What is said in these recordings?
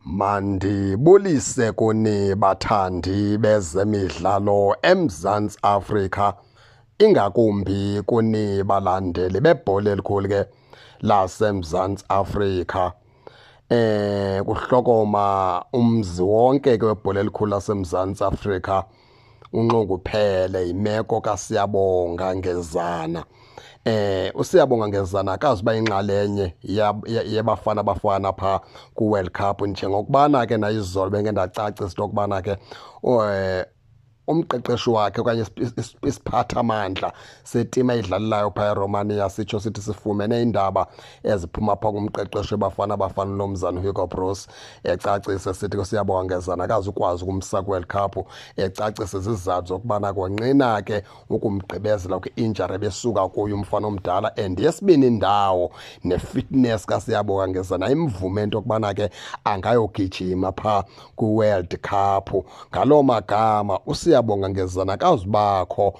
Mandibulise kuni bathandi bezemidlalo eMzantsi Afrika, ingakumbi kuni balandeli bebhola elikhulu ke laseMzantsi Afrika. Kuhlokoma umzi wonke ke webhola elikhulu laseMzantsi Afrika unxunguphele yimeko kaSiyabonga Ngezana. USiyabonga Ngezana akazi uba inxalenye yeBafana Bafana phaa kwiWorld Cup, njengokubana ke nayizolo bendike ndacacisa into yokubana ke umqeqeshi wakhe okanye isiphathamandla setim ayidlalelayo phaa eRomania sitsho sithi sifumene iindaba eziphuma phaa kumqeqeshi weBafana Bafana uMnumzana Hugo Broos, ecacise sithi uSiyabonga Ngezana akazukwazi ukumsa kwiWorld Cup, ecacise zizathu zokubana konqina ke ukumgqibezela kwi-injury ebesuka kuyo umfana omdala, and yesibini indawo ne-fitness kaSiyabonga Ngezana imvume into yokubana ke angayogijima phaa kwiWorld Cup. Ngaloo magama uSiyabonga Ngezana akazubakho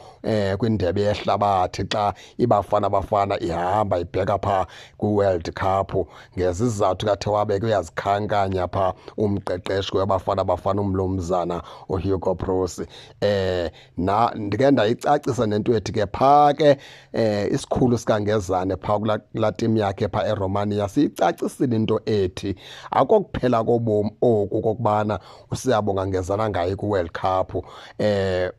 kwindebe yehlabathi xa iBafana Bafana ihamba ibheka phaa kwiWorld Cup, ngezizathu kathe wabe ke uyazikhankanya phaa umqeqeshi weBafana Bafana umlumzana uHugo Broos. Na ndike ndayicacisa nento ethi ke phaa ke isikhulu sikaNgezane phaa kulaa team yakhe phaa eRomania siyicacisile into ethi akokuphela kobomi oku kokubana uSiyabonga Ngezana angayi kwiWorld Cup.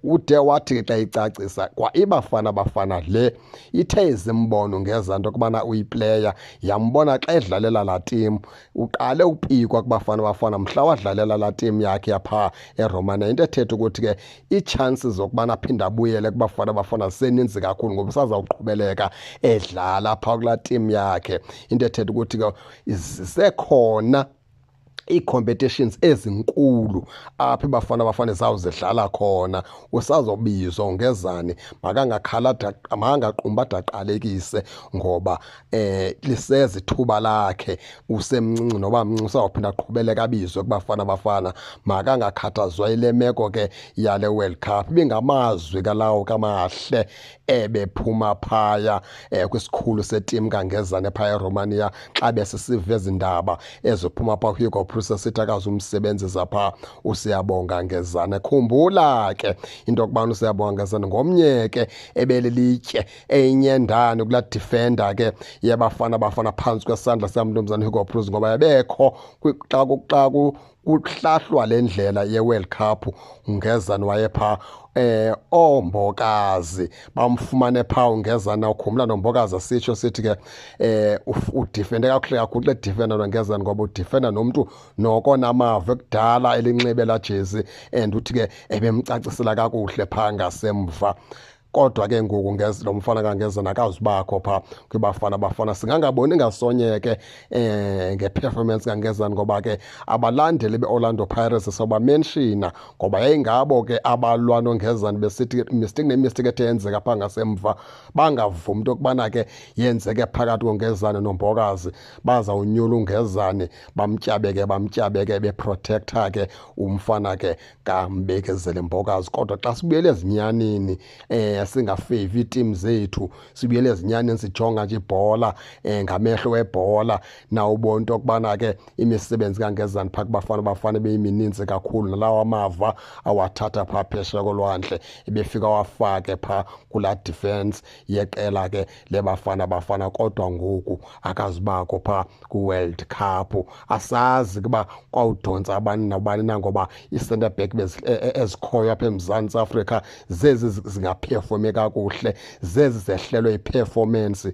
Ude wathi ke xa icacisa kwa iBafana Bafana le ithe izimbono ngezanto into yokubana uyiplayer, yambona xa edlalela laa team. Uqale upikwa kuBafana Bafana mhla wadlalela laa team yakhe yaphaa eRomania, into ethetha ukuthi ke ii-chances zokubana aphinde abuyele kuBafana Bafana ziseninzi kakhulu ngoba usazawuqhubeleka edlala phaa kulaa team yakhe, into ethetha ukuthi ke zisekhona ii-competitions ezinkulu apho iBafana Bafana zawuzidlala khona. Usazobizwa uNgezane, makangakhala, makangaqumbi ade aqalekise ngoba liseza ithuba lakhe, usemncinci noba mncinci usawuphinda aqhubeleke abizwe kuBafana Bafana. Makangakhathazwa yile meko ke yale World Cup. Ibingamazwi kalawo kamahle ebephuma phaya kwisikhulu setim kaNgezane phaya eRomania xa besisiva ezi ndaba eziphuma phaa kuHugo Broos esithi akazumsebenzisa phaa uSiyabonga Ngezane. Khumbula ke into yokubana uSiyabonga Ngezane ngomnye ke ebelilitye eyinyendane kulaa defender ke yeBafana Bafana phantsi kwesandla sikamnumzana Hugo Broos, ngoba ebekho xa kuhlahlwa le ndlela yeWorld Cup. uNgezane wayephaa, oMbokazi bamfumane phaa uNgezane. Ukhumla noMbokazi, sitsho sithi ke udefende kakuhle kakhulu xa edefenda noNgezane, ngoba udefenda nomntu noko namava ekudala elinxibe laa jezi, and uthi ke ebemcacisela kakuhle phaa ngasemva. Kodwa ke ngoku lo mfana kaNgezana akazubakho phaa kwiBafana Bafana. Singangaboni ngasonye ke ngeperformance kaNgezana, ngoba ke abalandeli be-Orlando Pirates sobamenshina ngoba yayingabo ke abalwa noNgezana besithi mistake nemistake ethe yenzeka phaa ngasemva bangavumi into yokubana ke yenzeke phakathi koNgezane noMbokazi, bazawunyula uNgezane bamtyabeke, bamtyabeke beprotector ke umfana ke kaMbekezeli Mbokazi. Kodwa xa sibuyele ezinyanini, singafevi iiteam zethu, sibuyele ezinyanini sijonga nje ibhola ngamehlo webhola, nawubona into yokubana ke imisebenzi kaNgezane phaa kuBafana Bafana beyimininzi kakhulu, nalawo amava awathatha phaa phesheya kolwandle ebefika wafake phaa kulaa defense yeqela ke leBafana Bafana. Kodwa ngoku akazubakho phaa kwiWorld Cup. Asazi kuba kwawudontsa abani nabani na, ngoba ii-centre back ezikhoyo apha eMzantsi Afrika zezi zingaphefomeki kakuhle, zezi zehlelwe yiperformance.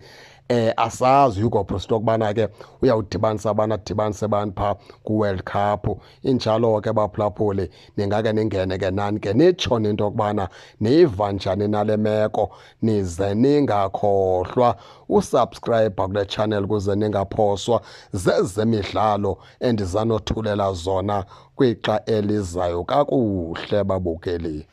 Asazi Hugo Broos okubana ke uyawudibanisa abantu, adibanise abantu phaa kwiWorld Cup. Injalo ke baphulaphuli, ningake ningene ke nani ke nitsho into yokubana niyiva njani nale meko, nize ningakhohlwa usubscribe kule channel ukuze ningaphoswa zezemidlalo endizanothulela zona kwixa elizayo. Kakuhle babukeli.